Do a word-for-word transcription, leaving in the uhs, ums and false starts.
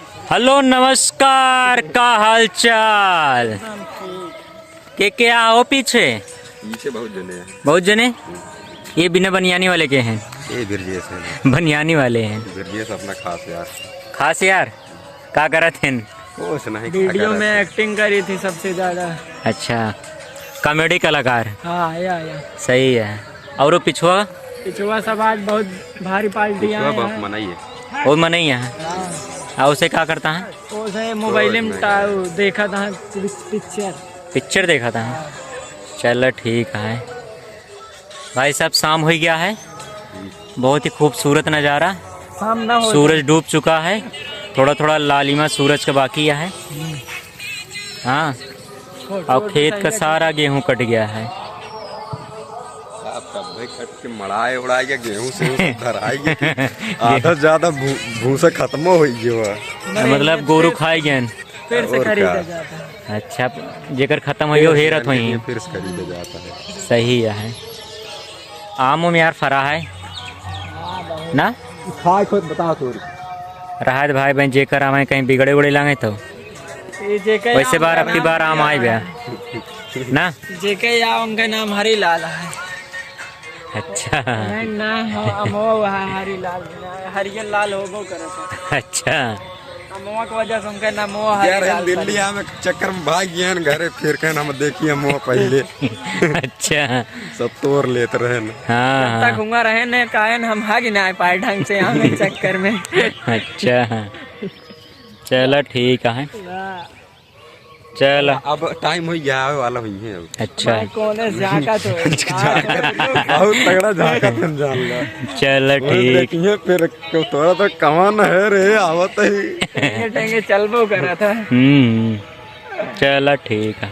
हेलो, नमस्कार, का हाल चाल? के के आओ पीछे? पीछे बहुत जने हैं। बहुत जने? ये बिना बनियानी वाले के हैं? ये ब्रजेश है। बनियानी वाले हैं। ब्रजेश अपना खास यार। खास यार? का करत हैं? कुछ नहीं, का वीडियो करत में हैं? एक्टिंग करी थी सबसे ज्यादा। अच्छा, कॉमेडी कलाकार। हाँ, या, या। सही है। और वो पिछुआ? पिछुआ सब आज बहुत भारी पार्टी पिछुआ आए बहुत हैं। मनई है। वो मनई है। हाँ। और उसे का करता है? उसे मोबाइल में कुछ नहीं टा-, करता। देखा था पिक-, पिक्चर। पिक्चर देखा था? हाँ। चलो ठीक है। भाई साहब, शाम हो गया है, बहुत ही खूबसूरत नज़ारा। शाम ना हो सूरज जाए। डूब चुका है, थोड़ा थोड़ा लालिमा सूरज का बाकी है। हम्म। हाँ, छोट और छोट खेत का दिखाई सारा गेहूँ कट गया है। आप कब्बे कट के मड़ाए उड़ाए के गेहूँ से धराए के आधा से ज्यादा भू-, भूसा खत्मो हो गया है। नहीं, मतलब नहीं, गोरू फिर खाए गए। फिर से और खरीदा का? जाता है। अच्छा, जेकर खत्म हो गयो, फिर हेरत से होई। फिर से खरीदा जाता है। सही है। आम उम यार फरा है ना? खाए खुद बता तोरी। रहा है भाई बहन, जेकर आवे कहीं बिगड़े उड़े लागे तो। ये जेके वैसे आम बार, का अब की नाम बार आम हरी आए लाल बया। है। ना? जेके या उनका नाम हरी लाल है। अच्छा। नहीं, ना, हम, हम वो वहाँ हरी लाल, हरियर लाल होबो करत है। अच्छा। अमवा के वजह से उनका नाम वो हरी यार, हम लाल दिल्ली पड़ी। आवे के चक्कर में भाग गए हैं घरे, फिर कहन हम देखिए अमवा पहले। अच्छा। सब तोड़ लेत रहे न। हाँ, जब तक हाँ। हुआ रहे न, काहे न हम हाग ना पाए ढंग से आवे के चक्कर में। अच्छा। चला ठीक है। वाह। चला। अब टाइम हो गया, आवे वाला हुई है अब। अच्छा। भाई, कौन है झांका तो? झांका, बहुत तगड़ा झांका तुम जान लो। चला वही ठीक। देखिए फिर तोरा तो कमान है रे, आवत ही। टेंगे टेंगे चलबो करा था। हम्म, चला ठीक है।